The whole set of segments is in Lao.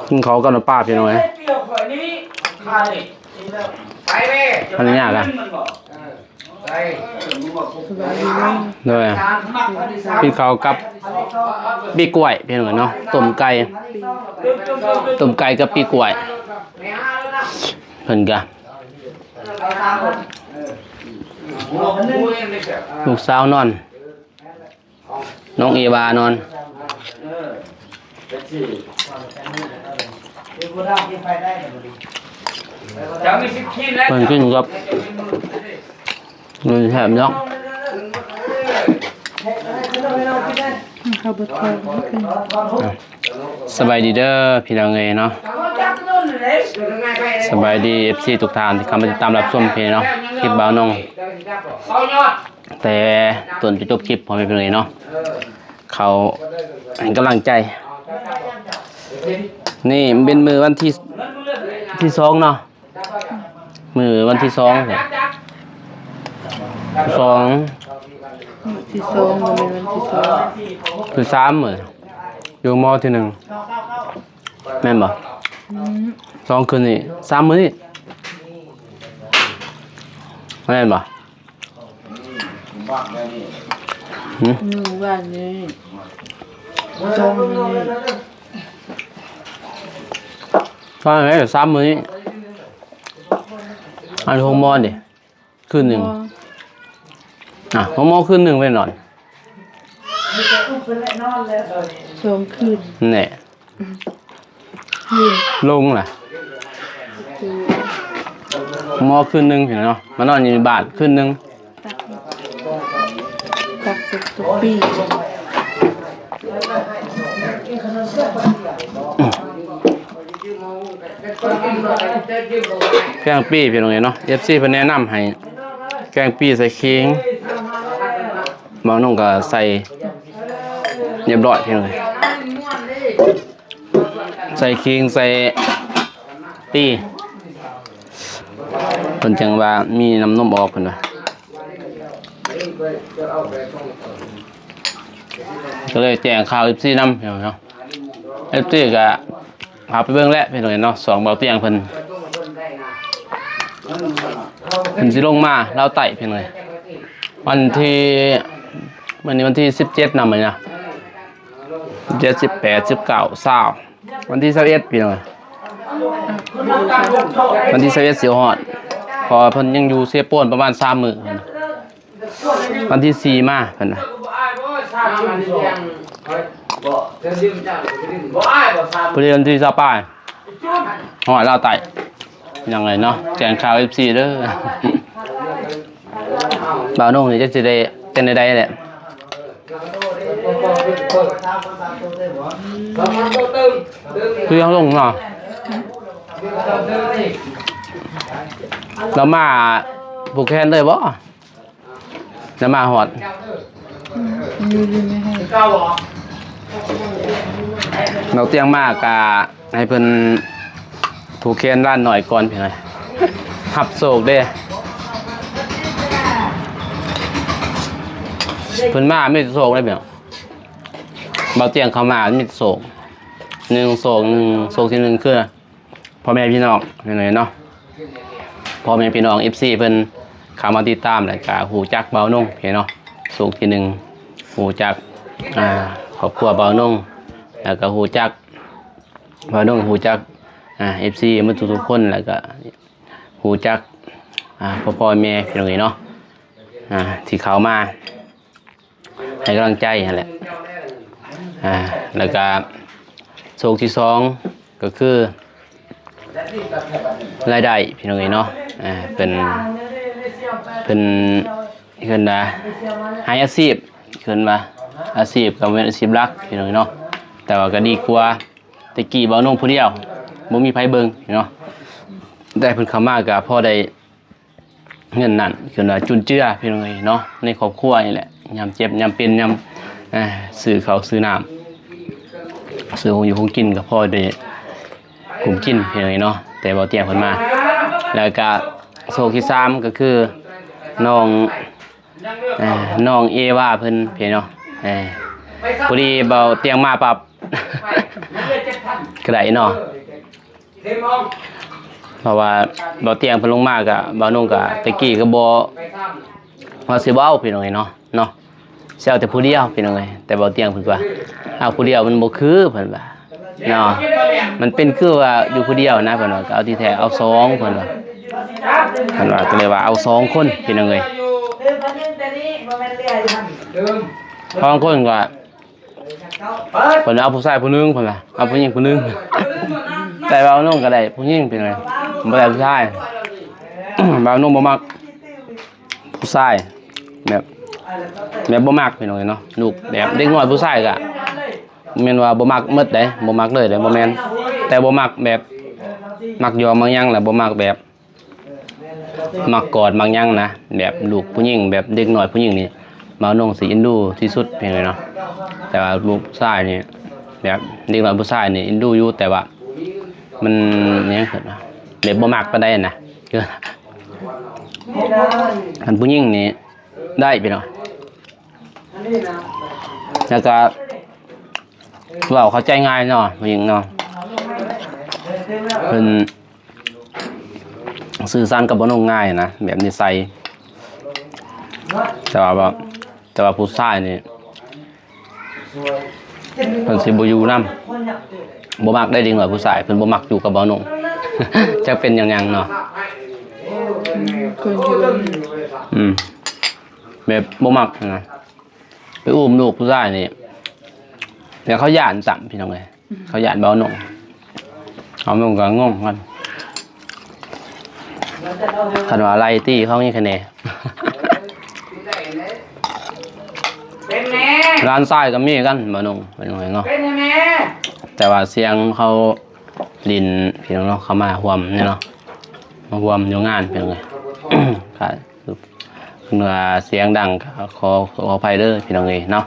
ກິນເຂົ້າກັບນ້ຳປາ ພີ່ນ້ອງເອີຍ. ອັນນີ້ຍາກລະ ໂດຍ ກິນເຂົ້າກັບປີກກ້ວຍ ພີ່ນ້ອງເນາະ ຕົ້ມໄກ່ ຕົ້ມໄກ່ກັບປີກກ້ວຍ ເພິ່ນກະ ລູກສາວນອນ ນ້ອງເອວານອນ ເພິ່ນກິນກັບ ມັນແຊບເນາະ. ເຂົ້າບໍ່ເຂົ້າ ສະບາຍດີເດີພີ່ນ້ອງເອີຍເນາະ ສະບາຍດີເອັຟຊີທຸກທ່ານທີ່ເຂົ້າມາຕິດຕາມຮັບຊົມເພຈເນາະ ຄລິບບ່າວນົງ ແຕ່ຕົ້ນຈົນຈົບຄລິບ ພໍ່ແມ່ພີ່ນ້ອງເອີຍເນາະ ເຂົ້າໃຫ້ກຳລັງໃຈ. ນີ້ເປັນມື້ວັນທີ ທີສອງເນາະ ມື້ວັນທີສອງ ສອງ ມື້ທີສອງ ບໍ່ແມ່ນວັນທີສອງ ຄືສາມມື້ ຢູ່ມໍທີໜຶ່ງ ແມ່ນບໍ່? ອືມ ສອງຄືນນີ້ ສາມມື້ນີ້ ແມ່ນບໍ່? ຫືມ ມື້ວານນີ້ ສອງມື້ນີ້ ວ່າໄງ ສາມມື້ນີ້ ອັນໂຮງໝໍເດ ຄືນໜຶ່ງ ອ່ະ ໂຮງໝໍຄືນໜຶ່ງໄປນອນ ສອງຄືນ ແນ່ ລົງລະ ໝໍຄືນໜຶ່ງເນາະ ມານອນຢູ່ບ້ານຄືນໜຶ່ງ ຕັກ ຕັກທຸກປີ ແກງປີ ພີ່ນ້ອງເອີຍເນາະ ເອັຟຊີເພິ່ນແນະນຳໃຫ້ ແກງປີໃສ່ຂີງ ບ່າວນົງກໍໃສ່ຮຽບຮ້ອຍ ພີ່ນ້ອງເອີຍ ໃສ່ຂີງ ໃສ່ປີ ເພິ່ນຈັ່ງວ່າມີນ້ຳນົມອອກ ເພິ່ນວ່າ ກໍເລີຍແຈ້ງຂ່າວເອັຟຊີນຳ ເນາະ ເອັຟຊີກໍພາໄປເບິ່ງແຫຼະ ພີ່ນ້ອງເນາະ ຊ່ອງເບົາຕຽງເພິ່ນ ເພິ່ນຊິລົງມາລາວໃຕ້ ພີ່ນ້ອງ ວັນທີ ມື້ນີ້ວັນທີສິບເຈັດນຳ ມື້ນີ້ນະ ສິບເຈັດ ສິບແປດ ສິບເກົ້າ ຊາວ ວັນທີຊາວເອັດ ພີ່ນ້ອງ ວັນທີຊາວເອັດຊິຮອດ ເພາະວ່າເພິ່ນຍັງຢູ່ເຊໂປນປະມານສາມມື້ ວັນທີສີ່ມາ ເພິ່ນວ່າ ພໍດີວັນທີຊາວປາຍ ຮອດລາວໃຕ້ ຍັງໄງເນາະ ແຈ້ງຂ່າວເອັຟຊີເດີ ບ່າວນົງນີ້ຈັກຊິໄດ້ຈັ່ງໃດແຫຼະ ຄືເຮົາລົງເນາະ ລາວມາຜູກແຂນເລີຍບໍ່? ລາວມາຮອດ ອືມ ຢູ່ດີມີແຮງ ເບົາຕຽງມາກະໃຫ້ເພິ່ນຜູກແຂນຫຼານນ້ອຍກ່ອນ ພີ່ນ້ອງ ຮັບໂຊກເດ້ ເພິ່ນມາມີແຕ່ໂຊກເດ້ ພີ່ນ້ອງ ເບົາຕຽງເຂົ້າມາມີແຕ່ໂຊກ ໜຶ່ງໂຊກ ໜຶ່ງໂຊກທີໜຶ່ງຄື ພໍ່ແມ່ພີ່ນ້ອງ ພີ່ນ້ອງເນາະ ພໍ່ແມ່ພີ່ນ້ອງເອັຟຊີເພິ່ນເຂົ້າມາຕິດຕາມ ແລ້ວກະຮູ້ຈັກບ່າວນົງ ພີ່ນ້ອງເນາະ ໂຊກທີໜຶ່ງ ຮູ້ຈັກ ອ່າ ຄອບຄົວບ່າວນົງ ແລ້ວກະຮູ້ຈັກບ່າວນົງ ຮູ້ຈັກ ອ່າ ເອັຟຊີໝົດທຸກໆຄົນ ແລ້ວກະຮູ້ຈັກ ອ່າ ພໍ່ໆແມ່ ພີ່ນ້ອງເອີຍເນາະ ອ່າ ທີ່ເຂົ້າມາ ໃຫ້ກຳລັງໃຈຫັ້ນແຫຼະ ອ່າ ແລ້ວກະໂຊກທີສອງກໍຄືລາຍໄດ້ ພີ່ນ້ອງເອີຍເນາະ ອ່າ ເພິ່ນ ເພິ່ນ ເອີ້ນວ່າໃຫ້ອາຊີບ ເອີ້ນວ່າອາຊີບກໍແມ່ນອາຊີບຫຼັກ ພີ່ນ້ອງເອີຍເນາະ ແຕ່ວ່າກໍດີກວ່າແຕ່ກີ້ເວົ້ານ້ອງຜູ້ດຽວ ບໍ່ມີໃຜເບິ່ງເນາະ ແຕ່ເພິ່ນເຂົ້າມາກໍພໍໄດ້ ເງິນນັ້ນ ຄືວ່າຈຸນເຈືອ ພີ່ນ້ອງເອີຍເນາະ ໃນຄອບຄົວນີ້ແຫຼະ ຍາມເຈັບຍາມເປັນ ຍາມ ເອີ ຊື້ເຂົ້າຊື້ນ້ຳ ຊື້ຂອງຢູ່ຂອງກິນກໍພໍໄດ້ກຸ້ມກິນ ພີ່ນ້ອງເອີຍເນາະ ແຕ່ເວົ້າຕຽງເພິ່ນມາ ແລ້ວກະໂຊກທີສາມກໍຄືນ້ອງ ເອີ ນ້ອງເອວາເພິ່ນ ພີ່ນ້ອງເນາະ ເອີ ພໍດີເບົາຕຽງມາປັບ ກະໄດ້ເນາະ ເພາະວ່າເບົາຕຽງເພິ່ນລົງມາກະ ເບົານົງກະ ແຕ່ກີ້ກະບໍ່ ວ່າຊິບໍ່ເອົາ ພີ່ນ້ອງເອີຍເນາະ ເນາະ ຊິເອົາແຕ່ຜູ້ດຽວ ພີ່ນ້ອງເອີຍ ແຕ່ເບົາຕຽງເພິ່ນວ່າ ເອົາຜູ້ດຽວມັນບໍ່ຄື ເພິ່ນວ່າເນາະ ມັນເປັນຄືວ່າຢູ່ຜູ້ດຽວນະ ເພິ່ນວ່າ ກະເອົາທີ່ແທ້ເອົາສອງ ເພິ່ນວ່າ ເພິ່ນວ່າ ກະເລີຍວ່າເອົາສອງຄົນ ພີ່ນ້ອງເອີຍ ສອງຄົນກະ ເພິ່ນເອົາຜູ້ຊາຍຜູ້ໜຶ່ງ ເພິ່ນວ່າ ເອົາຜູ້ຍິງຜູ້ໜຶ່ງ ແຕ່ວ່າເບົານົງກະໄດ້ຜູ້ຍິງ ພີ່ນ້ອງເອີຍ ບໍ່ໄດ້ຜູ້ຊາຍ ເບົານົງບໍ່ມັກຜູ້ຊາຍ ແບບ ແບບບໍ່ມັກ ພີ່ນ້ອງເອີຍເນາະ ລູກແບບເດັກນ້ອຍຜູ້ຊາຍກະ ບໍ່ແມ່ນວ່າບໍ່ມັກໝົດເດ້ ບໍ່ມັກເລີຍເດ້ ບໍ່ແມ່ນ ແຕ່ບໍ່ມັກແບບ ມັກຢອມມັກຫຍັງ ແລະບໍ່ມັກແບບ ມັກກອດມັກຫຍັງນະ ແບບລູກຜູ້ຍິງ ແບບເດັກນ້ອຍຜູ້ຍິງນີ້ ເບົານົງຊິເອັນດູທີ່ສຸດ ພີ່ນ້ອງເນາະ ແຕ່ວ່າລູກຊາຍນີ້ ແບບເດັກນ້ອຍຜູ້ຊາຍນີ້ເອັນດູຢູ່ ແຕ່ວ່າມັນຫຍັງ ແບບບໍ່ມັກປານໃດນະ ຄັນຜູ້ຍິງນີ້ໄດ້ ພີ່ນ້ອງ ແລ້ວກະ ເວົ້າເຂົ້າໃຈງ່າຍເນາະ ຜູ້ຍິງເນາະ ເພິ່ນສື່ສານກັບເບົານົງງ່າຍນະ ແບບນິໄສ ແຕ່ວ່າ ແຕ່ວ່າຜູ້ຊາຍນີ້ ເພິ່ນຊິບໍ່ຢູ່ນຳ ບໍ່ມັກໄດ້ເດັກນ້ອຍຜູ້ຊາຍ ເພິ່ນບໍ່ມັກຢູ່ກັບເບົານົງ ຈັກເປັນຫຍັງຫຍັງເນາະ ອືມ ແບບບໍ່ມັກນະ ໄປອຸ້ມລູກຜູ້ຊາຍນີ້ ແລ້ວເຂົາຢ້ານຊ້ຳ ພີ່ນ້ອງເອີຍ ເຂົາຢ້ານເບົານົງ ເບົານົງກະງົງກັນ ຄັນວ່າໄລ່ຕີເຂົາມີຄະແນນ ເປັນແມ່ ຫຼານຊາຍກະມີກັນ ເບົານົງ ເປັນຫຍັງເນາະ ເປັນແມ່ ແຕ່ວ່າສຽງເຂົາຫຼິ້ນ ພີ່ນ້ອງເນາະ ເຂົາມາຮ່ວມນີ້ເນາະ ມາຮ່ວມຢູ່ງານ ເປັນຫຍັງ ກະ ເພິ່ນວ່າສຽງດັງ ກະຂໍ ຂໍອະໄພເດີ ພີ່ນ້ອງເອີຍເນາະ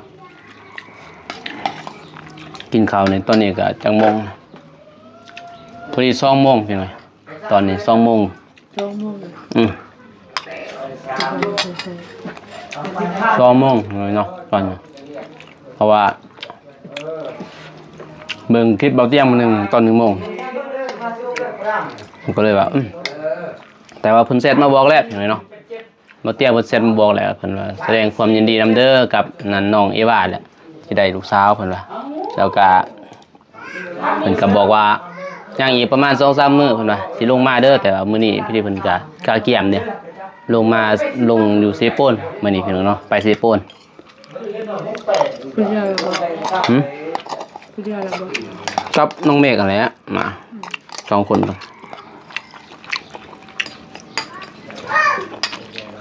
ກິນເຂົ້າໃນຕອນນີ້ກະຈັກໂມງ ພໍດີສອງໂມງ ພີ່ນ້ອງ ຕອນນີ້ສອງໂມງ ສອງໂມງ ອືມ ສອງໂມງເນາະ ຕອນນີ້ ເພາະວ່າເບິ່ງຄລິບເບົາຕຽງມື້ໜຶ່ງຕອນໜຶ່ງໂມງ ກະເລີຍວ່າ ອືມ ແຕ່ວ່າເພິ່ນແຊັດມາບອກແລ້ວ ພີ່ນ້ອງເນາະ ເບົາຕຽງເພິ່ນແຊັດມາບອກແລ້ວ ເພິ່ນວ່າສະແດງຄວາມຍິນດີນຳເດີ ກັບນັ້ນ ນ້ອງເອວາແຫຼະ ທີ່ໄດ້ລູກສາວ ເພິ່ນວ່າ ແລ້ວກະ ເພິ່ນກະບອກວ່າ ຍັງອີກປະມານສອງສາມມື້ ເພິ່ນວ່າ ຊິລົງມາເດີ ແຕ່ວ່າມື້ນີ້ພໍດີເພິ່ນກະກະກຽມເດ ລົງມາ ລົງຢູ່ເຊໂປນ ມື້ນີ້ ພີ່ນ້ອງເນາະ ໄປເຊໂປນ ຜູ້ດຽວລະບໍ່ ຫືມ ຜູ້ດຽວລະບໍ່ ກັບນ້ອງເມກຫັ້ນແຫຼະ ມາສອງຄົນ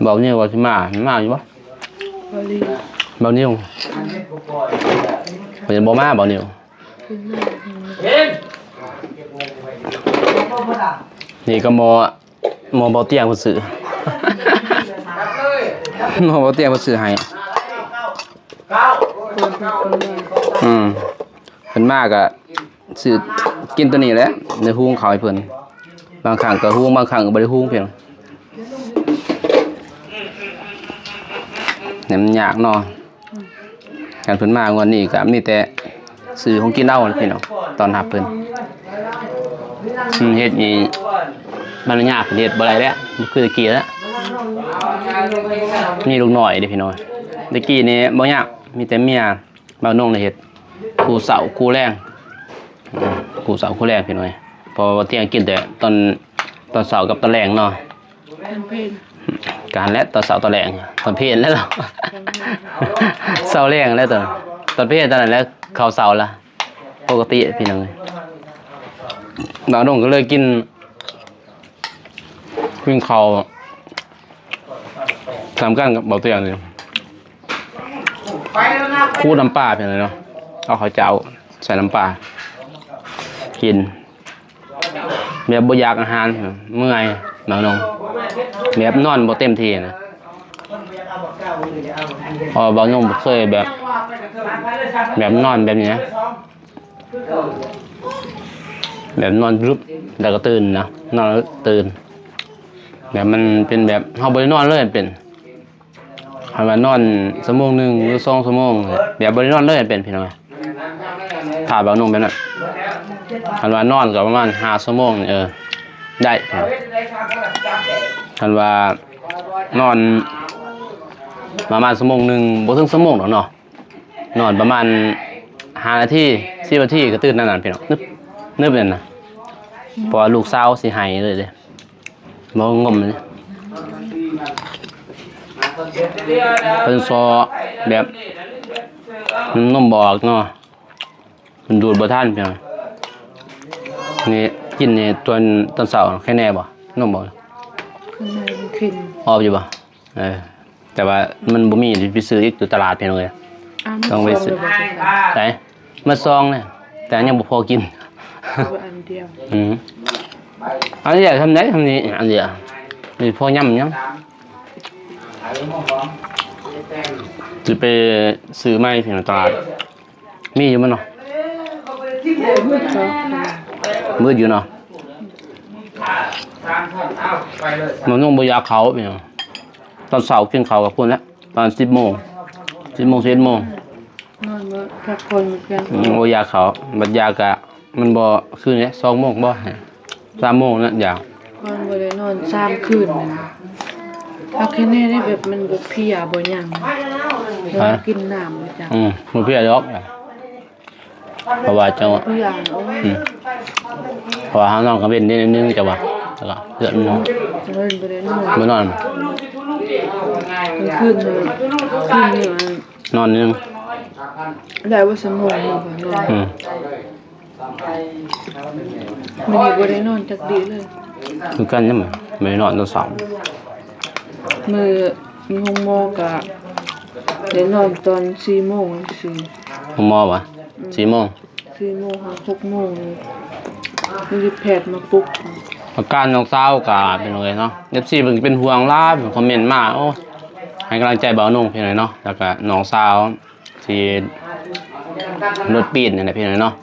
ເບົານິວວ່າຊິມາ ມາຢູ່ບໍ່ ເບົານິວ ເພິ່ນບໍ່ມາ ເບົານິວ ນີ້ກະໝໍ ໝໍເບົາຕຽງເພິ່ນຊື້ ໝໍເບົາຕຽງເພິ່ນຊື້ໃຫ້ ອືມ ເພິ່ນມາກະຊື້ກິນໂຕນີ້ແຫຼະ ໄດ້ຫຸງເຂົ້າໃຫ້ເພິ່ນ ບາງຄັ້ງກະຫຸງ ບາງຄັ້ງກະບໍ່ໄດ້ຫຸງ ພີ່ນ້ອງ ແນວມັນຍາກເນາະ. ຄັນເພິ່ນມາງວດນີ້ກະມີແຕ່ຊື້ຂອງກິນເອົາແຫຼະພີ່ນ້ອງ ຕ້ອນຮັບເພິ່ນ ເຮັດນີ້ ບັນຍາເພິ່ນເຮັດບໍ່ໄດ້ແລ້ວ ບໍ່ຄືແຕ່ກີ້ແລ້ວ ມີລູກນ້ອຍເດ້ພີ່ນ້ອງ ແຕ່ກີ້ນີ້ບໍ່ຍາກ ມີແຕ່ເມຍບ່າວນົງລະເຮັດ ຄູ່ເຊົ້າຄູ່ແລງ ຄູ່ເຊົ້າຄູ່ແລງພີ່ນ້ອງ ເພາະວ່າຕຽງກິນແຕ່ຕອນ ຕອນເຊົ້າກັບຕອນແລງເນາະ. ຕອນເພນ ກະຫັ້ນແຫຼະ ຕອນເຊົ້າຕອນແລງ ຕອນເພນແລ້ວ ເຊົ້າແລງແລ້ວ ຕອນ ຕອນເພນຕອນນັ້ນແຫຼະ ເຂົ້າເຊົ້າລະ ປົກກະຕິພີ່ນ້ອງເອີຍ ບ່າວນົງກະເລີຍກິນ ກິນເຂົ້າ ນຳກັນກັບບ່າວຕຽງນີ້ ຂູດນ້ຳປາພີ່ນ້ອງເນາະ ເອົາເຂົ້າເຈົ້າໃສ່ນ້ຳປາ ກິນ ແບບບໍ່ຢາກອາຫານ ເມື່ອຍ ບ່າວນົງ ແບບນອນບໍ່ເຕັມທີ່ນະ ເພາະວ່າບ່າວນົງບໍ່ເຄີຍແບບ ແບບນອນແບບນີ້ນະ ແບບນອນລຶບ ແລ້ວກະຕື່ນນະ ນອນແລ້ວຕື່ນ ແບບມັນເປັນແບບເຮົາບໍ່ໄດ້ນອນເລີຍ ເປັນ ຄັນວ່ານອນຊົ່ວໂມງໜຶ່ງ ຫຼື ສອງຊົ່ວໂມງ ແບບບໍ່ໄດ້ນອນເລີຍ ເປັນ ພີ່ນ້ອງ. ຖ້າເວົ້ານຳແບບນັ້ນ ຄັນວ່ານອນກໍປະມານຫ້າຊົ່ວໂມງນີ້ ເອີ ໄດ້. ຄັນວ່ານອນປະມານຊົ່ວໂມງໜຶ່ງ ບໍ່ເຖິງຊົ່ວໂມງດອກເນາະ, ນອນປະມານຫ້ານາທີ ສິບນາທີກໍຕື່ນນຳນັ້ນ ພີ່ນ້ອງ. ນຶບ ນຶບນັ້ນນະ ເພາະວ່າລູກສາວຊິໄຫ້ເລີຍເດ້. ບໍ່ງົມເລີຍ ເພິ່ນຊໍແບບນົມບໍ່ອອກເນາະ, ເພິ່ນດູດບໍ່ທັນ. ນີ້ກິນນີ້ຕອນ ຕອນເຊົ້າໄຄແນ່ບໍ່? ນົມບໍ່? ໄຄແນ່ມັນເຄັງ ອອກຢູ່ບໍ່? ເອີ ແຕ່ວ່າມັນບໍ່ມີ ໄປຊື້ອີກຢູ່ຕະຫຼາດ ພີ່ນ້ອງເອີຍ. ຕ້ອງໄປຊື້ ໄດ້ມາສອງແລ້ວ ແຕ່ຍັງບໍ່ພໍກິນ ເອົາອັນດຽວ. ອືມ ອັນດຽວ ທຳໄດ້ ທຳນີ້ ອັນດຽວ ນີ້ພໍຍຳຍັງ ຊິໄປຊື້ໃໝ່ ພີ່ນ້ອງ ຕະຫຼາດ. ມີຢູ່ມັນເນາະ ມືດຢູ່ເນາະ. ມັນຍັງບໍ່ຢາກເຂົ້າ ພີ່ນ້ອງ. ຕອນເຊົ້າກິນເຂົ້າກັບເພິ່ນແຫຼະ ປະມານສິບໂມງ ສິບໂມງ ສິບເອັດໂມງ ນອນບໍ່ພັກຜ່ອນເໝືອນກັນ. ອືມ ບໍ່ຢາກເຂົ້າ ບັດຢາກະ ມັນບໍ່ຄືນເດ້ ສອງໂມງບໍ່ ສາມໂມງນັ້ນຢາກ. ຂ້ອຍບໍ່ໄດ້ນອນສາມຄືນນະ ພັກແຄ່ນີ້ໄດ້ ແບບມັນບໍ່ເພຍບໍ່ຫຍັງ ນອນກິນນ້ຳບໍ່ຈັກ. ອືມ ບໍ່ເພຍດອກ ເພາະວ່າເຈົ້າ ເພຍ ອືມ ເພາະວ່າເຮົານອນກາງເວັນນິດໜຶ່ງ ເຈົ້າວ່າ ແລ້ວກໍເຮືອນມັນ ກາງເວັນບໍ່ໄດ້ນອນ ບໍ່ນອນ ກາງຄືນ ຄືນນີ້ ນອນໜຶ່ງ ໄດ້ບໍ່ຊົ່ວໂມງໜຶ່ງ ນອນ. ອືມ ມື້ນີ້ບໍ່ໄດ້ນອນຈັກດີ້ເລີຍ ຄືກັນ ຍັງບໍ່ໄດ້ນອນຕອນເຊົ້າ. ມື້ຢູ່ໂຮງໝໍກະໄດ້ນອນຕອນສີ່ໂມງຊື່. ໂຮງໝໍຫວາ? ອືມ ສີ່ໂມງ ສີ່ໂມງຫາຫົກໂມງ ມີແພດມາປຸກ. ອາການນ້ອງສາວກະເປັນຈັ່ງໃດເນາະ ເອັຟຊີເພິ່ນເປັນຫ່ວງຫຼາຍ ເພິ່ນຄອມເມັນມາ ໂອ້ ໃຫ້ກຳລັງໃຈບ່າວນົງ ພີ່ນ້ອງເນາະ ແລ້ວກະນ້ອງສາວ ທີ່ລົດປີນນີ້ແຫຼະ ພີ່ນ້ອງເນາະ.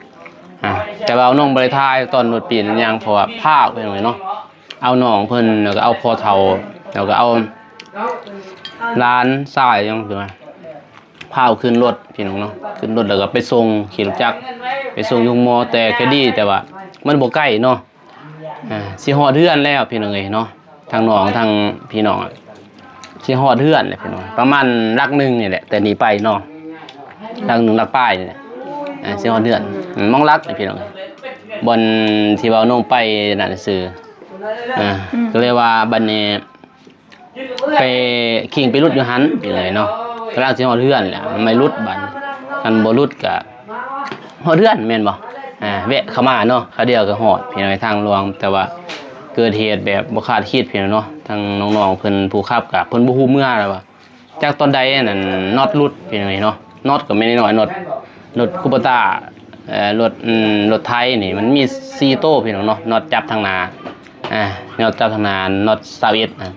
ອ່າ ແຕ່ວ່ານ້ອງບໍ່ໄດ້ຖ່າຍຕອນລົດປີນຫຍັງ ເພາະວ່າພ້າວ ພີ່ນ້ອງເນາະ ເອົານ້ອງເພິ່ນ ແລ້ວກໍເອົາພໍ່ເຖົ້າ ແລ້ວກໍເອົາຫຼານຊາຍຫຍັງ ຄືວ່າພ້າວຂຶ້ນລົດ ພີ່ນ້ອງເນາະ ຂຶ້ນລົດແລ້ວກໍໄປສົ່ງ ຂີ່ລົດຈັກໄປສົ່ງຢູ່ໂຮງໝໍ. ແຕ່ກໍດີ ແຕ່ວ່າມັນບໍ່ໄກເນາະ ອ່າ ຊິຮອດເຮືອນແລ້ວ ພີ່ນ້ອງເອີຍເນາະ. ທາງນ້ອງ ທາງພີ່ນ້ອງ ຊິຮອດເຮືອນແລ້ວ ພີ່ນ້ອງ ປະມານຫຼັກໜຶ່ງນີ້ແຫຼະ ແຕ່ນີ້ໄປເນາະ ຫຼັກໜຶ່ງ ຫຼັກປາຍນີ້ແຫຼະ ອ່າ ຊິຮອດເຮືອນ. ອືມ ມອງຫຼັກນີ້ ພີ່ນ້ອງ ບ່ອນທີ່ວ່ານ້ອງໄປນັ້ນຊື່. ອ່າ ອືມ ກໍເລີຍວ່າບັດນີ້ ໄປ ຄີງໄປຫຼຸດຢູ່ຫັ້ນ ພີ່ນ້ອງເນາະ ກຳລັງຊິຮອດເຮືອນແລ້ວ ໄມ່ຫຼຸດບັດ ຄັນບໍ່ຫຼຸດກະຮອດເຮືອນແມ່ນບໍ່? ອ່າ ແວະເຂົ້າມາເນາະ ຄາວດຽວກໍຮອດ ພີ່ນ້ອງ ທາງຫຼວງ. ແຕ່ວ່າເກີດເຫດແບບບໍ່ຄາດຄິດ ພີ່ນ້ອງເນາະ ທາງນ້ອງໆເພິ່ນ ຜູ້ຂັບກະເພິ່ນບໍ່ຮູ້ເມືອແລ້ວວ່າ ຈັກຕອນໃດອັນນັ້ນ ນັອດຫຼຸດ ພີ່ນ້ອງເນາະ. ນັອດກໍແມ່ນນ້ອຍໆ ນັອດ ລົດຄູໂບຕ້າ ເອີ ລົດ ອືມ ລົດໄຖນີ້ ມັນມີສີ່ໂຕ ພີ່ນ້ອງເນາະ ນັອດຈັບທາງໜ້າ ອ່າ ນັອດຈັບທາງໜ້າ ນັອດຊາວເອັດ ອ່າ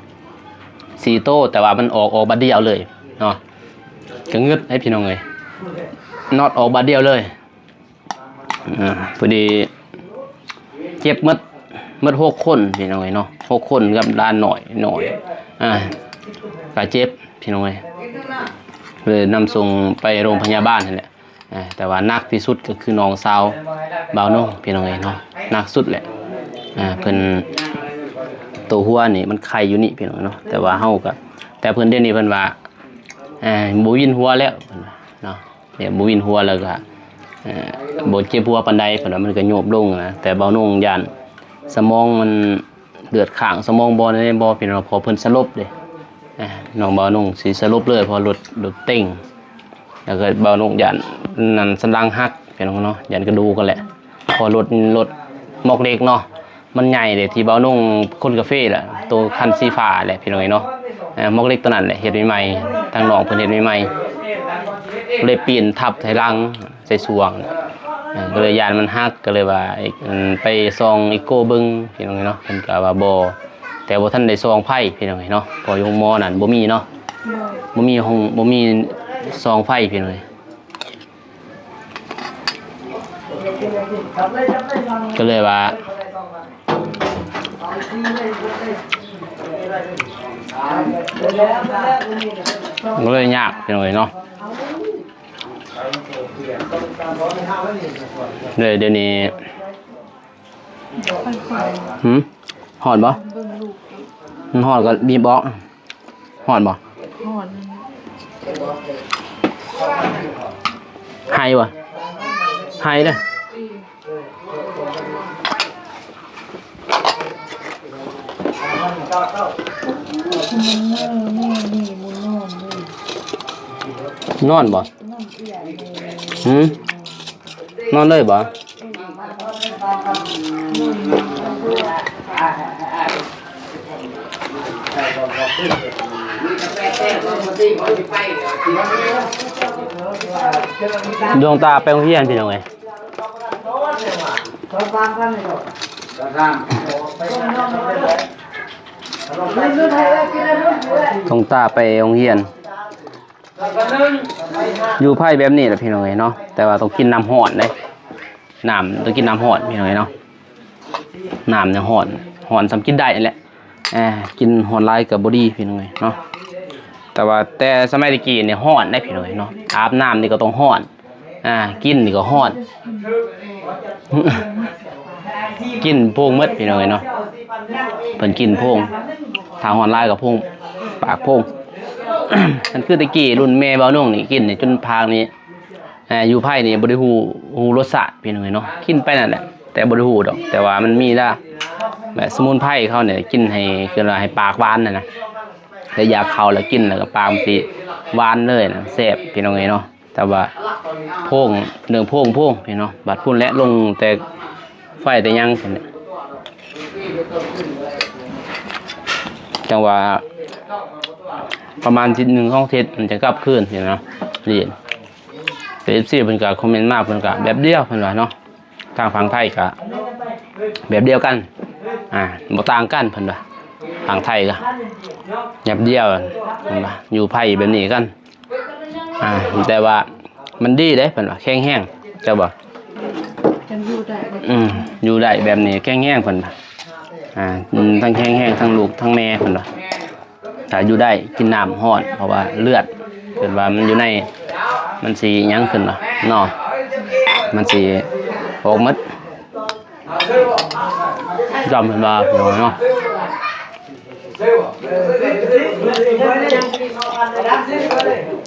ສີ່ໂຕ ແຕ່ວ່າມັນອອກ ອອກບາດດຽວເລີຍເນາະ ກໍງຶດໃຫ້ ພີ່ນ້ອງເອີຍ ນັອດອອກບາດດຽວເລີຍ. ອ່າ ພໍດີເຈັບໝົດ ໝົດຫົກຄົນ ພີ່ນ້ອງເອີຍເນາະ ຫົກຄົນກັບຫຼານນ້ອຍ ນ້ອຍ ອ່າ ກໍເຈັບ ພີ່ນ້ອງເອີຍ ເລີຍນຳສົ່ງໄປໂຮງພະຍາບານຫັ້ນແຫຼະ. ອ່າ ແຕ່ວ່າໜັກທີ່ສຸດກໍຄືນ້ອງສາວບ່າວນົງ ພີ່ນ້ອງເອີຍເນາະ ໜັກສຸດແຫຼະ. ອ່າ ເພິ່ນ ໂຕຫົວນີ້ມັນໄຄຢູ່ນີ້ ພີ່ນ້ອງເນາະ ແຕ່ວ່າເຮົາກໍ ແຕ່ເພິ່ນດຽວນີ້ເພິ່ນວ່າ ອ່າ ບໍ່ວິນຫົວແລ້ວ ເພິ່ນວ່າເນາະ ແບບບໍ່ວິນຫົວແລ້ວກໍ ເອີ ບໍ່ເຈັບຫົວປານໃດ ເພິ່ນວ່າ ມັນກໍໂຍບລົງນະ. ແຕ່ບ່າວນົງຢ້ານສະໝອງມັນເລືອດຂ້າງສະໝອງບໍ່ ແນວໃດບໍ່ ພີ່ນ້ອງ ເພາະເພິ່ນສະຫຼົບເດ້. ອ່າ ນ້ອງບ່າວນົງຊິສະຫຼົບເລີຍ ເພາະລົດ ລົດເຕັງ ແລ້ວກໍບ່າວນົງຢ້ານນັ້ນສັນຫຼັງຫັກ ພີ່ນ້ອງເນາະ ຢ້ານກະດູກຫັ້ນແຫຼະ ເພາະລົດ ລົດໝອກເຫຼັກເນາະ ມັນໃຫຍ່ເດ້ ທີ່ບ່າວນົງຄົນກາເຟແຫຼະ ໂຕຄັນສີຟ້າແຫຼະ ພີ່ນ້ອງເອີຍເນາະ. ເອີ ໝອກເຫຼັກໂຕນັ້ນແຫຼະ ເຮັດໃໝ່ໆ ທາງນ້ອງເພິ່ນເຮັດໃໝ່ໆ ເລີຍປີນທັບໃສ່ຫຼັງ ໃສ່ຊ່ວງ ເອີ ກໍເລີຍຢ້ານມັນຫັກ ກໍເລີຍວ່າ ເອີ ໄປສ່ອງເອໂກເບິ່ງ ພີ່ນ້ອງເອີຍເນາະ ເພິ່ນກໍວ່າບໍ່ ແຕ່ບໍ່ທັນໄດ້ສ່ອງໄຟ ພີ່ນ້ອງເອີຍເນາະ ເພາະຢູ່ໂຮງໝໍນັ້ນບໍ່ມີເນາະ ບໍ່ ບໍ່ມີຫ້ອງ ບໍ່ມີສ່ອງໄຟ ພີ່ນ້ອງເອີຍ. ກໍເລີຍວ່າ ກໍເລີຍຍາກ ພີ່ນ້ອງເອີຍເນາະ. ເລີຍດຽວນີ້ ຫືມ ຮ້ອນບໍ່? ມັນຮ້ອນກໍບີບອອກ. ຮ້ອນບໍ່? ຮ້ອນ. ໄຮບໍ່? ໄຮເດີ້. ນອນບໍ່? ຫືມ? ນອນເລີຍບໍ່? ດວງຕາໄປໂຮງຮຽນ ພີ່ນ້ອງເອີຍ. ດວງຕາໄປໂຮງຮຽນ ຢູ່ໃຜແບບນີ້ແຫຼະ ພີ່ນ້ອງເອີຍເນາະ, ແຕ່ວ່າຕ້ອງກິນນ້ຳຮ້ອນເດ້. ນ້ຳ ຕ້ອງກິນນ້ຳຮ້ອນ ພີ່ນ້ອງເອີຍເນາະ. ນ້ຳນີ້ຮ້ອນ ຮ້ອນສ່ຳກິນໄດ້ຫັ້ນແຫຼະ. ເອີ ກິນຮ້ອນຫຼາຍກໍບໍ່ດີ ພີ່ນ້ອງເອີຍເນາະ. ແຕ່ວ່າແຕ່ສະໄໝແຕ່ກີ້ນີ້ຮ້ອນເດ້ ພີ່ນ້ອງເອີຍເນາະ. ອາບນ້ຳນີ້ກໍຕ້ອງຮ້ອນ ອາ ກິນນີ້ກໍຮ້ອນ ກິນໂພງໝົດ ພີ່ນ້ອງເອີຍເນາະ. ເພິ່ນກິນໂພງ ຖ້າຮ້ອນຫຼາຍກໍໂພງ ປາກໂພງ. ມັນຄືແຕ່ກີ້ລຸ້ນແມ່ບ່າວນົງນີ້ກິນນີ້ ຈົນພາກນີ້ ເອີ ຢູ່ໃຜນີ້ບໍ່ໄດ້ຮູ້ ຮູ້ລົດຊາດ ພີ່ນ້ອງເອີຍເນາະ. ກິນໄປນັ້ນແຫຼະ ແຕ່ບໍ່ໄດ້ຮູ້ດອກ ແຕ່ວ່າມັນມີລະ ແບບສະໝຸນໄພເຂົານີ້ກິນໃຫ້ ຄືວ່າໃຫ້ປາກຫວານຫັ້ນນະ. ແຕ່ຢາກເຂົ້າແລ້ວກິນແລ້ວກໍປາກມັນຊິຫວານເລີຍນະ ແຊບ ພີ່ນ້ອງເອີຍເນາະ. ແຕ່ວ່າໂພງ ເລື່ອງໂພງ ໂພງ ພີ່ນ້ອງ ບັດພຸ້ນແຫຼະ ລົງແຕ່ໄຟແຕ່ຫຍັງ ຈັ່ງວ່າປະມານທິດໜຶ່ງສອງທິດມັນຈະກັບຄືນ ຊີ້ນະ. ແຕ່ເອັຟຊີເພິ່ນກໍຄອມເມັນມາ ເພິ່ນກໍແບບດຽວ ເພິ່ນວ່າເນາະ. ທາງຝັ່ງໄທກໍແບບດຽວກັນ ອາ ບໍ່ຕ່າງກັນ ເພິ່ນວ່າ. ຝັ່ງໄທກໍແບບດຽວ ເພິ່ນວ່າ ຢູ່ໃຜແບບນີ້ກັນ ອາ ແຕ່ວ່າມັນດີເດ້ ເພິ່ນວ່າ ແຂງແຮງ ເຈົ້າບໍ່? ຈັ່ງຢູ່ໄດ້ ອືມ ຢູ່ໄດ້ແບບນີ້ແຂງແຮງ ເພິ່ນວ່າ. ອາ ທັງແຂງແຮງ ທັງລູກ ທັງແມ່ ເພິ່ນວ່າ. ຖ້າຢູ່ໄດ້ກິນນ້ຳຮ້ອນ ເພາະວ່າເລືອດ ເພິ່ນວ່າມັນຢູ່ໃນ ມັນຊິຫຍັງຂຶ້ນເນາະ ມັນຊິອອກໝົດ ຈຳເພິ່ນວ່າເນາະ.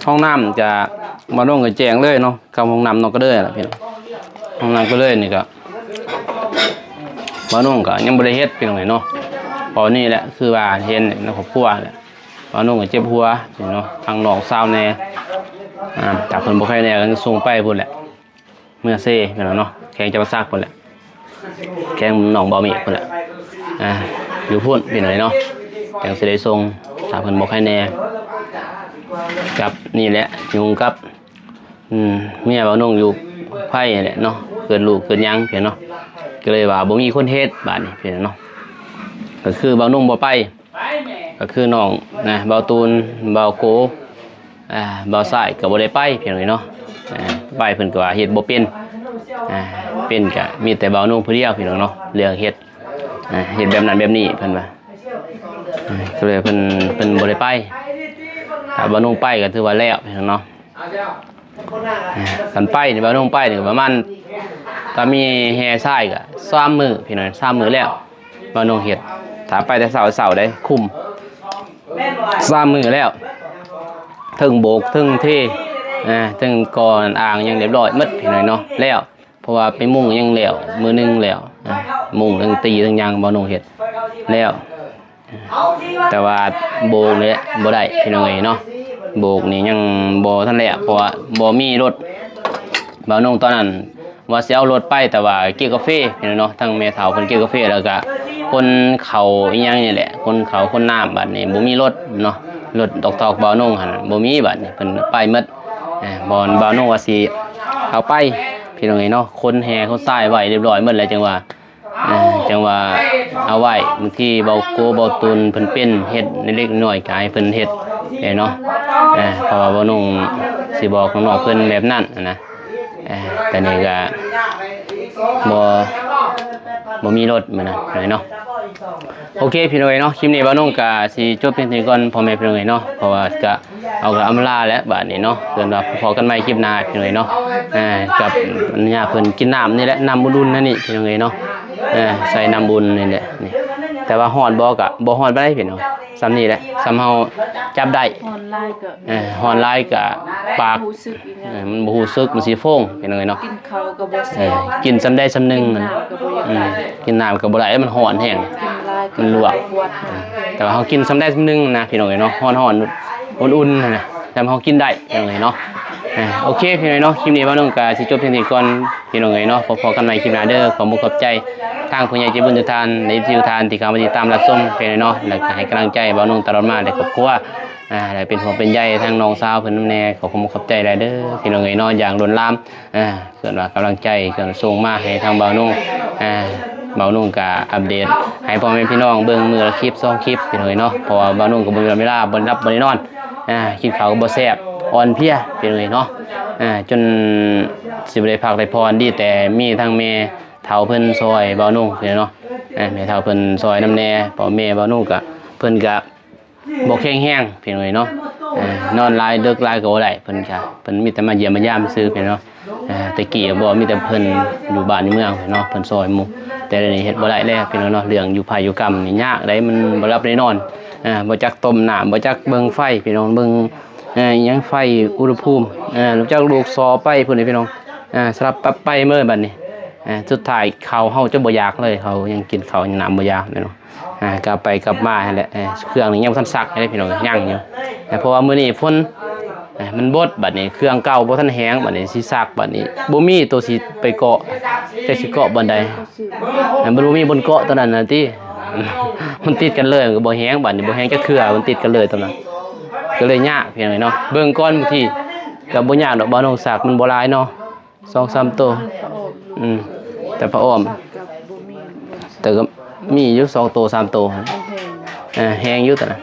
ຫ້ອງນ້ຳກະ ມາລົງກະແຈ້ງເລີຍເນາະ. ເຂົ້າຫ້ອງນ້ຳນອກກະເດີຍລະພີ່ນ້ອງ. ຫ້ອງນ້ຳກະເດີຍນີ້ກະ ບ່າວນົງກະຍັງບໍ່ໄດ້ເຮັດພີ່ນ້ອງເອີຍເນາະ. ເພາະນີ້ແຫຼະ ຄືວ່າເຫັນໃນຄອບຄົວແຫຼະ ບ່າວນົງກະເຈັບຫົວພີ່ນ້ອງເນາະ. ທາງນ້ອງສາວແດ່ ອາ ຖ້າເພິ່ນບໍ່ໄຄແດ່ກະສົ່ງໄປພຸ້ນແຫຼະ ເມືອເຊພີ່ນ້ອງເນາະ ແຂວງຈຳປາສັກພຸ້ນແຫຼະ ແຂວງໜອງບ່າວເມກພຸ້ນແຫຼະ. ອາ ຢູ່ພຸ້ນພີ່ນ້ອງເນາະ ຈັ່ງຊິໄດ້ສົ່ງ ຖ້າເພິ່ນບໍ່ໄຄແດ່. ກັບນີ້ແຫຼະ ຫຍຸ້ງກັບ ອືມ ເມຍບ່າວນົງຢູ່ໃຜແຫຼະເນາະ ເກີດລູກເກີດຫຍັງພີ່ນ້ອງເນາະ. ກໍເລີຍວ່າບໍ່ມີຄົນເຮັດບາດນີ້ພີ່ນ້ອງເນາະ. ກໍຄືບ່າວນົງບໍ່ໄປ ກໍຄືນ້ອງນະ ບ່າວຕູນ ບ່າວໂກ ອ່າ ບ່າວຊາຍກໍບໍ່ໄດ້ໄປພີ່ນ້ອງເນາະ. ອ່າ ໄປເພິ່ນກໍວ່າເຮັດບໍ່ເປັນ ອ່າ ເປັນກໍມີແຕ່ບ່າວນົງຜູ້ດຽວພີ່ນ້ອງເນາະ ເລື່ອງເຮັດ ອ່າ ເຮັດແບບນັ້ນແບບນີ້ເພິ່ນວ່າ. ອ່າ ກໍເລີຍເພິ່ນ ເພິ່ນບໍ່ໄດ້ໄປ. ຖ້າບ່າວນົງໄປກໍຖືວ່າແລ້ວພີ່ນ້ອງເນາະ. ອ່າ ຄັນໄປນີ້ ບ່າວນົງໄປນີ້ປະມານ ຖ້າມີແຫ່ຊາຍກໍສາມມື້ພີ່ນ້ອງ ສາມມື້ແລ້ວ ບ່າວນົງເຮັດ. ຖ້າໄປແຕ່ເຊົ້າ ເຊົ້າໄດ໋ ຄຸ້ມ ສາມມື້ແລ້ວ ເທິງໂບກ ເທິງເທ ອ່າ ເທິງກໍ່ອ່າງຫຍັງຮຽບຮ້ອຍໝົດພີ່ນ້ອງເນາະ ແລ້ວ. ເພາະວ່າໄປມຸງຫຍັງແລ້ວ ມື້ໜຶ່ງແລ້ວ ອ່າ ມຸງເທິງຕີເທິງຫຍັງ ບ່າວນົງເຮັດແລ້ວ. ແຕ່ວ່າໂບກນີ້ແຫຼະບໍ່ໄດ້ພີ່ນ້ອງເອີຍເນາະ. ໂບກນີ້ຍັງບໍ່ທັນແລ້ວ ເພາະວ່າບໍ່ມີລົດ. ບ່າວນົງຕອນນັ້ນວ່າຊິເອົາລົດໄປ ແຕ່ວ່າເກັບກາເຟພີ່ນ້ອງເນາະ. ທັງແມ່ເຖົ້າເພິ່ນເກັບກາເຟ ແລ້ວກະຂົນເຂົ້າອີ່ຫຍັງນີ້ແຫຼະ ຂົນເຂົ້າຂົນນ້ຳ. ບາດນີ້ບໍ່ມີລົດເນາະ ລົດຕອກໆ ບ່າວນົງຫັ້ນບໍ່ມີ. ບາດນີ້ເພິ່ນໄປໝົດ ບ່ອນບ່າວນົງວ່າຊິເອົາໄປພີ່ນ້ອງເອີຍເນາະ. ຂົນແຫ່ຂົນຊາຍໄວ້ຮຽບຮ້ອຍໝົດແລ້ວ ຈັ່ງວ່າ ຈັ່ງວ່າເອົາໄວ້. ບາງທີບ່າວໂກ ບ່າວຕຸນເພິ່ນເປັນເຮັດເລັກໆນ້ອຍໆ ກະໃຫ້ເພິ່ນເຮັດເດ້ເນາະ. ເພາະວ່າບ່າວນົງຊິບອກນ້ອງໆເພິ່ນແບບນັ້ນນະ. ແຕ່ນີ້ກະບໍ່ ບໍ່ມີລົດມື້ນັ້ນເນາະ. ໂອເຄພີ່ນ້ອງເອີຍເນາະ ຄລິບນີ້ບ່າວນົງກະຊິຈົບພຽງເທົ່ານີ້ກ່ອນ ພໍ່ແມ່ພີ່ນ້ອງເອີຍເນາະ. ເພາະວ່າກະ ເຮົາກໍອຳລາແຫຼະບາດນີ້ເນາະ ເພິ່ນວ່າພໍ້ກັນໃໝ່ຄລິບໜ້າພີ່ນ້ອງເອີຍເນາະ. ເອີ ກັບອັນຍາເພິ່ນກິນນ້ຳນີ້ແຫຼະ ນ້ຳອຸ່ນໆ ນັ້ນນີ້ພີ່ນ້ອງເອີຍເນາະ. ເອີ ໃສ່ນ້ຳອຸ່ນນີ້ແຫຼະນີ້ ແຕ່ວ່າຮ້ອນບໍ່ ກະບໍ່ຮ້ອນປານໃດພີ່ນ້ອງ. ສ່ຳນີ້ແຫຼະ ສ່ຳເຮົາຈັບໄດ້. ຮ້ອນຫຼາຍກໍ ເອີ ຮ້ອນຫຼາຍກະປາກ ບໍ່ຮູ້ສຶກອີຫຍັງ ເອີ ມັນບໍ່ຮູ້ສຶກ ມັນຊິຟົງພີ່ນ້ອງເອີຍເນາະ. ກິນເຂົ້າກໍບໍ່ແຊບ ເອີ ກິນສ່ຳໃດສ່ຳໜຶ່ງ ກິນນ້ຳກໍບໍ່ຢາກ ອືມ ໄດ້ ກິນນ້ຳກໍບໍ່ໄດ້ ມັນຮ້ອນແຮງ ກິນຫຼາຍກໍ ມັນລວກ ປວດ ເອີ ແຕ່ວ່າເຮົາກິນສ່ຳໃດສ່ຳໜຶ່ງນະພີ່ນ້ອງເອີຍເນາະ. ຮ້ອນໆ ອຸ່ນໆ ຫັ້ນນະ ຈຳເຮົາກິນໄດ້ພີ່ນ້ອງເອີຍເນາະ. ເອີ ໂອເຄພີ່ນ້ອງເນາະ ຄລິບນີ້ບ່າວໜຸ່ງກໍຊິຈົບພຽງນີ້ກ່ອນພີ່ນ້ອງເອີຍເນາະ. ພໍ້ໆກັນໃໝ່ຄລິບໜ້າເດີ. ຂໍຂອບໃຈທາງຜູ້ໃຫຍ່ໃຈບຸນທຸກທ່ານ ແລະ ເອັຟຊີ ທຸກທ່ານທີ່ເຂົ້າມາຕິດຕາມຮັບຊົມພີ່ນ້ອງເນາະ ແລະ ກໍໃຫ້ກຳລັງໃຈບ່າວໜຸ່ງຕະຫຼອດມາ ແລະ ຄອບຄົວ ອ່າ ແລະ ເປັນຫ່ວງເປັນໃຍທາງນ້ອງສາວເພິ່ນນຳແດ່. ຂໍຂອບໃຈຫຼາຍເດີພີ່ນ້ອງເອີຍເນາະ ຢ່າງລົ້ນຫຼາມ ອ່າ ເອີ້ນວ່າກຳລັງໃຈ ເອີ້ນສົ່ງມາໃຫ້ທາງບ່າວໜຸ່ງ. ອ່າ ບ່າວໜຸ່ງກະອັບເດດໃຫ້ພໍ່ແມ່ພີ່ນ້ອງເບິ່ງມື້ລະຄລິບສອງຄລິບພີ່ນ້ອງເອີຍເນາະ ເພາະວ່າບ່າວໜຸ່ງກໍບໍ່ມີເວລາ ບໍ່ໄດ້ຫຼັບບໍ່ໄດ້ນອນ ອ່າ ກິນເຂົ້າກໍບໍ່ແຊບ ອ່ອນເພຍພີ່ນ້ອງເອີຍເນາະ. ອ່າ ຈົນຊິບໍ່ໄດ້ພັກໄດ້ຜ່ອນ ດີແຕ່ມີທາງແມ່ເຖົ້າເພິ່ນຊ່ອຍບ່າວໜຸ່ງພີ່ນ້ອງເນາະ. ອ່າ ແມ່ເຖົ້າເພິ່ນຊ່ອຍນຳແດ່ ເພາະແມ່ບ່າວໜຸ່ງກະ ເພິ່ນກະ ບໍ່ແຂງແຮງພີ່ນ້ອງເອີຍເນາະ. ເອີ ນອນຫຼາຍເດິກຫຼາຍກໍບໍ່ໄດ້ ເພິ່ນກະ ເພິ່ນມີແຕ່ມາຢ້ຽມມາຢາມຊື່ພີ່ນ້ອງເນາະ. ເອີ ແຕ່ກີ້ບໍ່ ມີແຕ່ເພິ່ນຢູ່ບ້ານຢູ່ເມືອງເນາະ ເພິ່ນຊ່ອຍໝູ່ ແຕ່ດຽວນີ້ເຮັດບໍ່ໄດ້ແລ້ວພີ່ນ້ອງເນາະ. ເລື່ອງຢູ່ໄພຢູ່ກຳນີ້ຍາກໃດ໋ ມັນບໍ່ຫຼັບໄດ້ນອນ ເອີ ບໍ່ຈັກຕົ້ມນ້ຳ ບໍ່ຈັກເບິ່ງໄຟພີ່ນ້ອງ ເບິ່ງ ເອີ ອີຫຍັງໄຟອຸນຫະພູມ ເອີ ຮູ້ຈັກລູກຊໍໄປພຸ້ນນີ້ພີ່ນ້ອງ ເອີ ສະຫຼັບປັບໄປເມີດບັດນີ້. ເອີ ສຸດທ້າຍເຂົ້າເຮົາຈະບໍ່ຢາກເລີຍ ເຮົາຍັງກິນເຂົ້າຍັງນ້ຳບໍ່ຢາກເລີຍເນາະ. ອ່າ ກັບໄປກັບມາຫັ້ນແຫຼະ ເອີ ເຄື່ອງນີ້ຍັງບໍ່ທັນຊັກເດ້ພີ່ນ້ອງ ຍັງຢູ່ ເອີ ເພາະວ່າມື້ນີ້ຝົນ ເອີ ມັນບົດ ບັດນີ້ເຄື່ອງເກົ່າບໍ່ທັນແຫ້ງ ບັດນີ້ຊິຊັກ ບັດນີ້ບໍ່ມີໂຕຊິໄປເກາະ ຈັກຊິເກາະບ່ອນໃດ ເອີ ມັນບໍ່ມີບ່ອນເກາະໂຕນັ້ນນະຕິ ມັນຕິດກັນເລີຍ ມັນກໍບໍ່ແຫ້ງ ບັດນີ້ບໍ່ແຫ້ງຈັກເທື່ອ ມັນຕິດກັນເລີຍໂຕນັ້ນ ກໍເລີຍຍາກພີ່ນ້ອງເນາະ. ເບິ່ງກ່ອນ ບາງທີກໍບໍ່ຍາກດອກ ບ່າວໜຸ່ງ ຊັກມັນບໍ່ຫຼາຍເນາະ. ສອງສາມໂຕ ອືມ ແຕ່ຜ້າອ້ອມ ແຕ່ກໍມີຢູ່ສອງໂຕສາມໂຕ ເອີ ແຮງຢູ່ຕອນນັ້ນ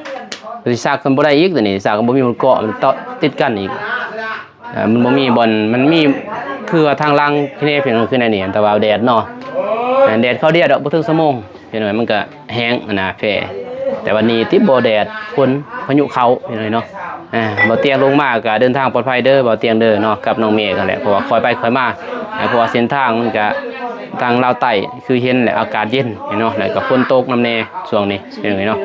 ຊິຊັກມັນບໍ່ໄດ້ອີກ ຕອນນີ້ຊັກກໍບໍ່ມີບ່ອນເກາະ ມັນເຕາະຕິດກັນອີກ ເອີ ມັນບໍ່ມີບ່ອນ ມັນມີຄືວ່າທາງຫຼັງຄືແນວ ຄືແນວນີ້ ແຕ່ວ່າແດດເນາະ ເອີ ແດດເຂົ້າດຽວດອກ ບໍ່ເຖິງຊົ່ວໂມງ ພີ່ນ້ອງ ມັນກໍແຫ້ງຫັ້ນນະ ແພ ແຕ່ວ່ານີ້ຕິ ບໍ່ແດດ ຝົນ ພາຍຸເຂົ້າ ພີ່ນ້ອງເນາະ. ອ່າ ບ່າວຕຽງລົງມາກໍເດີນທາງປອດໄພເດີ ບ່າວຕຽງເດີເນາະ ກັບນ້ອງເມກຫັ້ນແຫຼະ ເພາະວ່າຄ່ອຍໄປຄ່ອຍມາ ອ່າ ເພາະວ່າເສັ້ນທາງມັນກໍ ທາງລາວໃຕ້ ຄືເຫັນແຫຼະ ອາກາດເຢັນເນາະ ແລ້ວກໍຝົນຕົກນຳແດ່ຊ່ວງນີ້ ພີ່ນ້ອງເນາະ.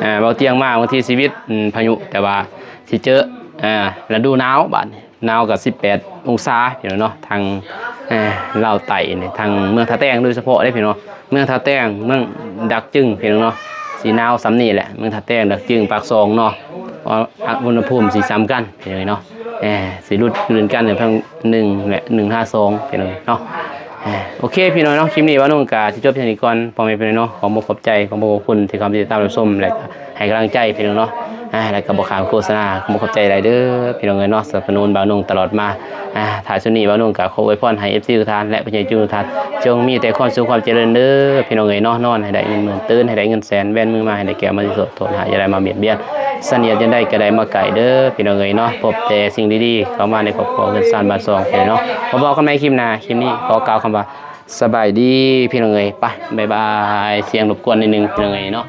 ອ່າ ບ່າວຕຽງມາບາງທີຊີວິດ ອືມ ພາຍຸ ແຕ່ວ່າຊິເຈີ ອ່າ ລະດູໜາວ ບາດນີ້ ໜາວກໍສິບແປດອົງສາ ພີ່ນ້ອງເນາະ ທາງ ເອີ ລາວໃຕ້ນີ້ ທາງເມືອງທ່າແຕງໂດຍສະເພາະເດ້ພີ່ນ້ອງ ເມືອງທ່າແຕງ ເມືອງດາກຈຶງ ພີ່ນ້ອງເນາະ ຊິໜາວສ່ຳນີ້ແຫຼະ ເມືອງທ່າແຕງ ດາກຈຶງ ປາກຊ່ອງເນາະ ອຸນຫະພູມຊິສ່ຳກັນ ພີ່ນ້ອງເນາະ ເອີ ຊິຫຼຸດເກີນກັນເຖິງໜຶ່ງ ແລະ ໜຶ່ງຫາສອງ ພີ່ນ້ອງເນາະ. ເອີ ໂອເຄ ພີ່ນ້ອງເນາະ ຄລິບນີ້ບ່າວໜຸ່ງກະຊິຈົບພຽງນີ້ກ່ອນ ພໍ່ແມ່ພີ່ນ້ອງເນາະ ຂໍຂອບໃຈ ຂອບພະຄຸນທີ່ເຂົ້າມາຕິດຕາມຮັບຊົມ ແລະ ໃຫ້ກຳລັງໃຈພີ່ນ້ອງເນາະ ອ່າ ແລ້ວກໍບໍ່ຂາມໂຄສະນາ ຂໍຂອບໃຈຫຼາຍເດີພີ່ນ້ອງເອີຍເນາະ ສະໜັບສະໜູນບ່າວໜຸ່ງຕະຫຼອດມາ. ອ່າ ທ້າຍສຸດນີ້ບ່າວໜຸ່ງກໍຂໍອວຍພອນໃຫ້ເອັຟຊີທຸກທ່ານ ແລະ ຜູ້ໃຫຍ່ຈຸທຸກທ່ານ ຈົ່ງມີແຕ່ຄວາມສຸກຄວາມຈະເລີນເດີພີ່ນ້ອງເອີຍເນາະ. ນອນໃຫ້ໄດ້ເງິນໝື່ນ ຕື່ນໃຫ້ໄດ້ເງິນແສນ ແວ່ນມືມາໃຫ້ໄດ້ແກ້ວມະນີໂສດ ໂທດຮ້າຍຢ່າໄດ້ມາບຽດບຽນ ສະເໜັດຈັ່ງໃດກໍໄດ້ມາໃກ້ເດີພີ່ນ້ອງເອີຍເນາະ. ພົບແຕ່ສິ່ງດີໆເຂົ້າມາໃນຄອບຄົວເຮືອນຊານບ້ານຊ່ອງພີ່ນ້ອງເນາະ. ມາພໍ້ກັນໃໝ່ຄລິບໜ້າ ຄລິບນີ້ຂໍກ່າວຄຳວ່າ ສະບາຍດີພີ່ນ້ອງເອີຍ. ໄປ ບາຍບາຍ ສຽງລົບກວນໜ້ອຍໜຶ່ງພີ່ນ້ອງເອີຍເນາະ.